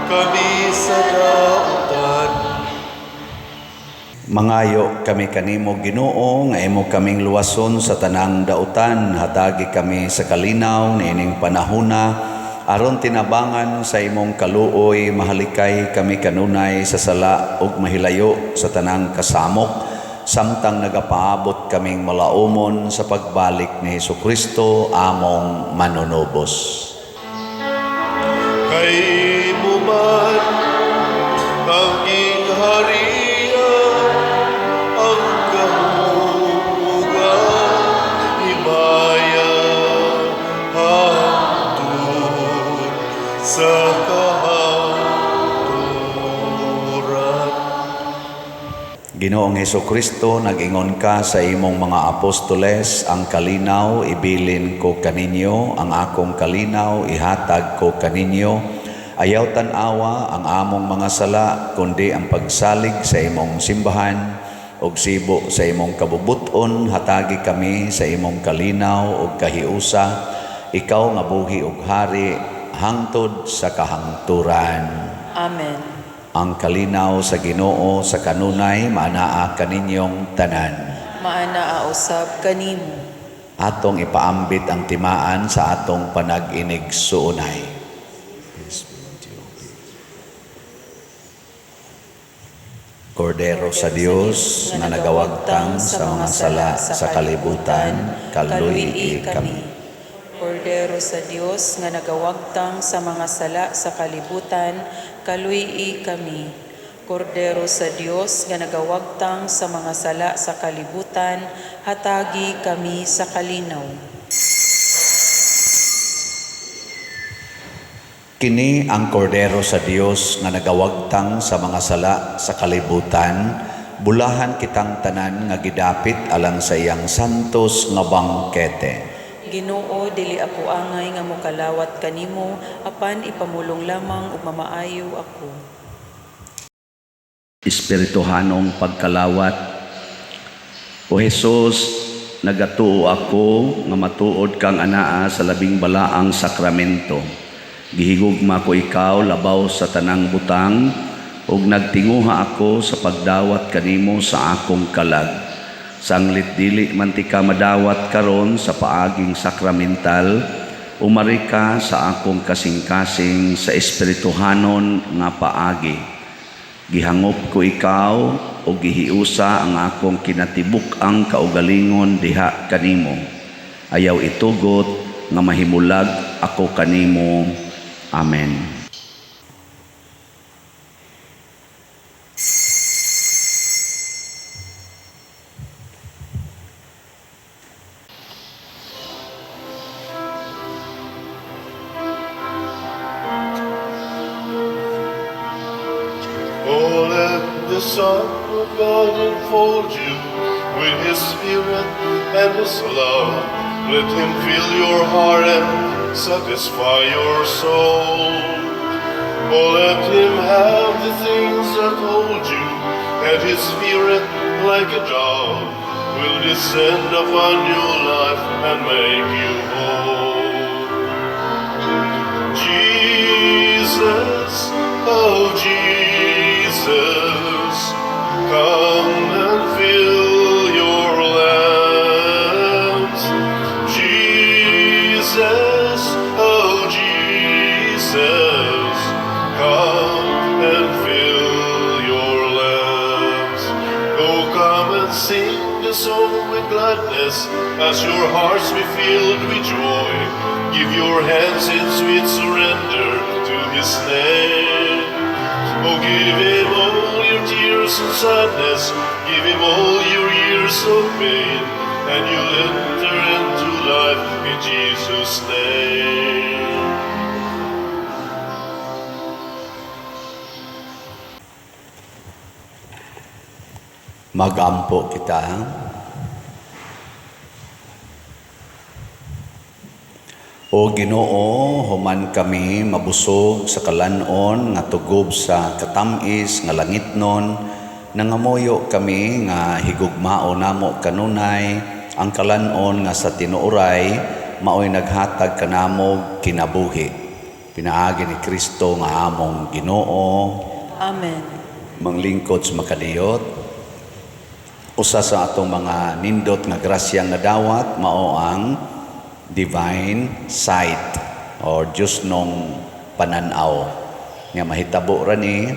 Speaker 1: kami sa dautan.
Speaker 2: Mangayo kami kanimo, Ginoo, nga imo kaming luwason sa tanang dautan. Hatagi kami sa kalinaw niining panahona. Aron tinabangan sa imong kaluoy, mahalikay kami kanunay sa sala ug mahilayo sa tanang kasamok, samtang nagapaabot kaming malaumon sa pagbalik ni Hesukristo among manunubos.
Speaker 1: Kay imo man ang gingharian, ang gahom ug ang himaya, hangtod sa kahangturan.
Speaker 2: Ginoong Hesukristo, nag-ingon ka sa imong mga apostoles, "Ang kalinaw ibilin ko kaninyo, ang akong kalinaw ihatag ko kaninyo." Ayaw tan-awa ang among mga sala, kundi ang pagsalig sa imong simbahan, ug sibo sa imong kabubuton, hatagi kami sa imong kalinaw ug kahiusa, ikaw nga buhi ug hari hangtod sa kahangturan.
Speaker 5: Amen.
Speaker 2: Ang kalinaw sa Ginoo sa kanunay maanaa kaninyong tanan.
Speaker 5: Maanaa usab kanimo.
Speaker 2: Atong ipaambit ang timaan sa atong panag-inigsuonay. Peace be unto you. Kordero sa Dios nga nagawagtang sa mga sala sa kalibutan, kaluy-i kami.
Speaker 5: Kordero sa Dios nga nagawagtang sa mga sala sa kalibutan, kaluy-i kami. Kordero sa Dios nga nagawagtang sa mga sala sa kalibutan, hatagi kami sa kalinaw.
Speaker 2: Kini ang Kordero sa Dios nga nagawagtang sa mga sala sa kalibutan, bulahan kitang tanan nga gidapit alang sa iyang santos nga bangkete.
Speaker 5: Ginoo, dili ako angay nga mokalawat kanimo, apan ipamulong lamang ug mamaayo ako.
Speaker 2: Espirituhanong pagkalawat. O Hesus, nagatuo ako nga matuod kang anaa sa labing balaang sakramento. Gihigugma ko ikaw labaw sa tanang butang ug nagtinguha ako sa pagdawat kanimo sa akong kalag. Sanglit dili man tika madawat karon sa paaging sakramental, umari ka sa akong kasing-kasing sa espirituhanon nga paagi. Gihangop ko ikaw o gihiusa ang akong kinatibuk-ang kaugalingon diha kanimo. Ayaw itugot nga mahimulag ako kanimo. Amen.
Speaker 1: Oh, let the Son of God enfold you with His Spirit and His love. Let Him fill your heart and satisfy your soul. Oh, let Him have the things that hold you, and His Spirit, like a dove, will descend upon your life and make you whole. Jesus, oh Jesus, come and fill your lamps. Jesus, oh Jesus, come and fill your lamps. Oh, come and sing a song with gladness as your hearts be filled with joy. Give your hands in sweet surrender to His name. Oh, give Him all your tears and sadness, give Him all your years of pain, and you'll enter into life in Jesus' name.
Speaker 2: Magampo kita. O Ginoo, human kami mabusog sa kalan-on nga tugob sa katamis nga langitnon, nangamuyo kami nga higugmao namo kanunay ang kalan-on nga sa tinuoray maoy naghatag kanamo kinabuhi. Pinaagi ni Kristo nga among Ginoo.
Speaker 5: Amen.
Speaker 2: Manglingkod sa makadiyot, usa sa atong mga nindot nga grasya nga dawat mao ang divine sight. or Diyosnong pananaw nga mahitabo ra ni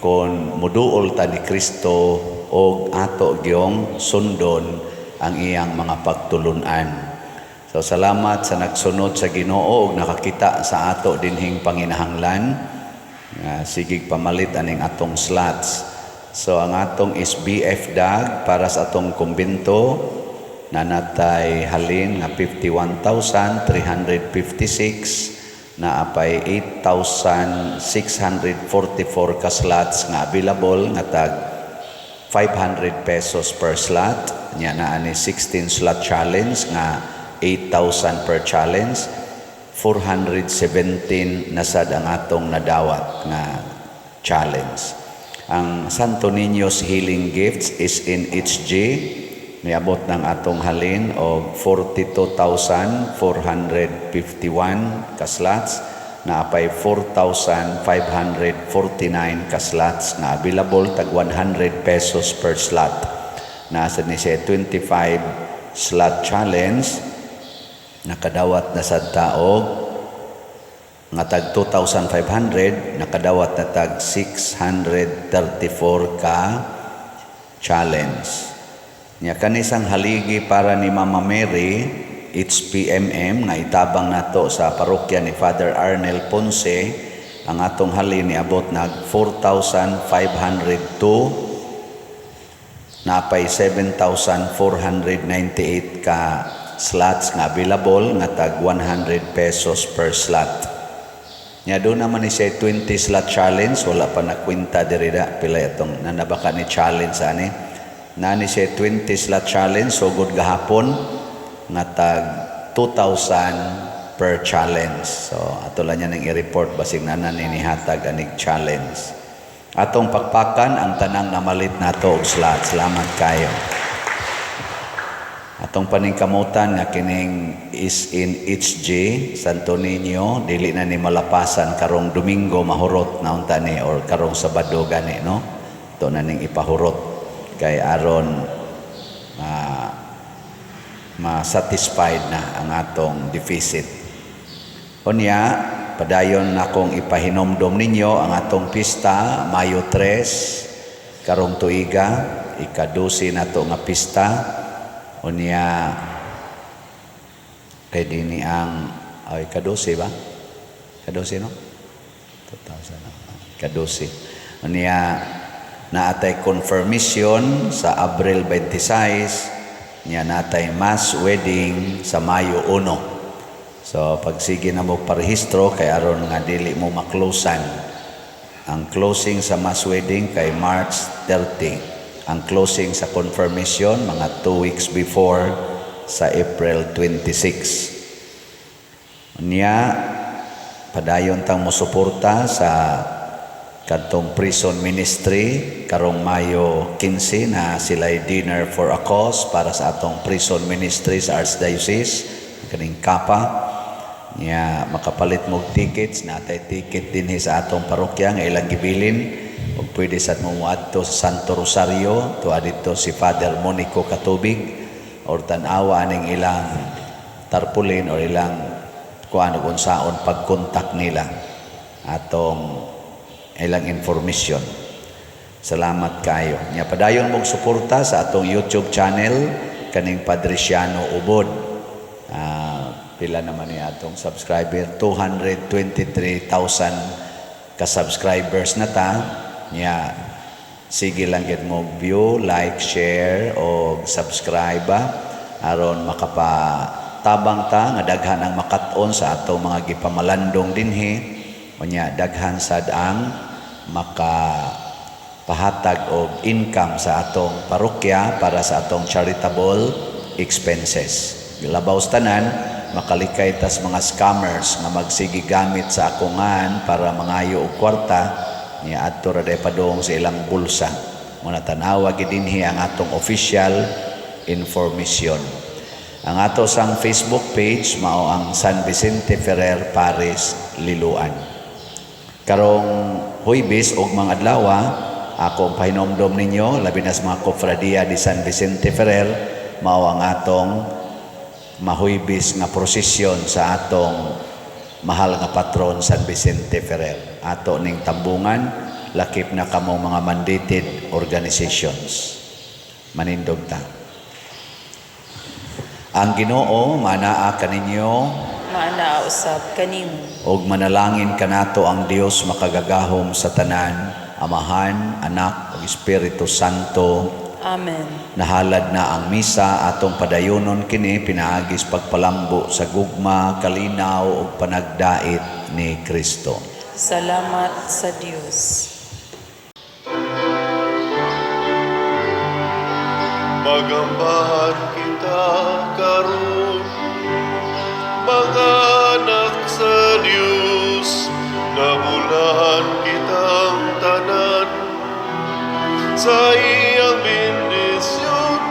Speaker 2: kon muduol ta ni Kristo og ato gyong sundon ang iyang mga pagtulunan. So salamat sa nagsunod sa Ginoo ug nakakita sa ato dinhing panginahanglan nga sigig pamalit aning atong slots. So ang atong SBF dag para sa atong kumbento, nanatay halin nga 51,356, naa pay 8,644 ka slots nga available nga tag 500 pesos per slot. Nya naa ni 16 slot challenge nga 8,000 per challenge. 417 na sad ang atong nadawat nga challenge. Ang Santo Niño's Healing Gifts is in HG, niabot ng atong halin og 42,451 ka slots, naa pay 4,549 ka slots nga available tag 100 pesos per slot. Naa sad ni siya 25 slot challenge, nakadawat na sad ta og nga tag 2,500, nakadawat na tag 634 ka challenge. Nya kanisang haligi para ni Mama Mary, HPMM, nga itabang nato sa parokya ni Father Arnel Ponce, ang atong halin niabot nag 4,502, naa pay 7,498 ka slots nga available nga tag 100 pesos per slot. Nya doon naman ni siya 20 slot challenge, wala pa nakwenta diri da pila itong nanabaka ni challenge ani. Naa ni siya 20 slot challenge sugod gahapon nga tag 2,000 per challenge. So ato lang niya nang i-report basig na ni nihatag anig challenge. Atong pakpakan ang tanang namalit nato og slot. Salamat kayo. Atong paningkamutan nga kining is in HG Santo Niño dili na ni malapasan karong Domingo, mahurot na unta ni or karong Sabado gani, no? To na ning ipahurot kay aron ma-satisfied na ang atong deficit. Unya, padayon nakong ipahinomdom ninyo ang atong pista, Mayo 3, karong tuiga, ika-12 nato nga pista. Unya, kay dini ang, ay, ika-12 ba? Ika-12, no? 2000, ika-12. Unya, naatay confirmation sa Abril 26, nya natay mass wedding sa Mayo 1. So pagsige na mo parehistro kay aron nga dili mo maklosan. Ang closing sa mass wedding kay March 30. Ang closing sa confirmation mga 2 weeks before sa April 26. Unya, padayon tang mosuporta sa kadtong prison ministry karong Mayo 15 na sila'y dinner for a cause para sa atong prison ministry sa Archdiocese, kaning kapa. Nya makapalit mo tickets, natay ticket dinhi sa atong parokya nga ilang gibilin ug pwede sad mo moadto sa Santo Rosario, tuwa didto si Father Monico Katubig, or tan-awa aning ilang tarpulin or ilang kuan ug unsaon pagkontak nila atong ilang information. Salamat kayo. Nya padayon mong suporta sa atong YouTube channel kaning Padriciano Ubod. Pila naman ni atong subscriber? 223,000 ka subscribers na ta. Nya sige lang gid mo view, like, share o subscribe ba aron makapatabang ta nga daghan ang makat-on sa atong mga gipamalandong dinhi. Unya daghan sad ang maka pahatag og income sa atong parokya para sa atong charitable expenses. Labaw sa tanan, makalikay tas mga scammers nga magsige gamit sa akongan para mangayo og kwarta, niya adto ra day padung sa ilang bulsa. Muna tan-awa gid dinhi ang atong official information. Ang ato sang Facebook page mao ang San Vicente Ferrer Parish Liloan. Karong Huybes ug mga adlaw, akong pahinomdom ninyo labi na sa mga kofradia di San Vicente Ferrer, mao ang atong mahuybis nga prosesyon sa atong Mahal nga patron San Vicente Ferrer. Ato ning tambungan, lakip na kamo mga mandated organizations. Manindog ta. Ang Ginoo manaa kaninyo.
Speaker 5: Maanaa usab kanimo.
Speaker 2: Ug manalangin kanato ang Dios makagagahom sa tanan, Amahan, Anak ug Espiritu Santo.
Speaker 5: Amen.
Speaker 2: Nahalad na ang misa, atong padayonon kini pinaagi sa pagpalambo sa gugma, kalinaw ug panagdait ni Kristo.
Speaker 5: Salamat sa Dios.
Speaker 1: Magambahan kita karon, mga anak sa Dios, nabulahan kitang tanan sa iyang bendisyon.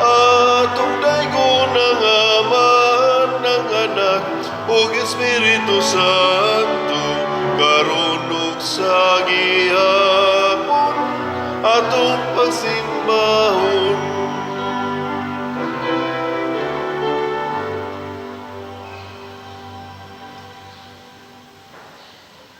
Speaker 1: Atong daygon ang Amahan, ang Anak ug Espiritu Santo, karon ug sa gihapon, atong pagsimba.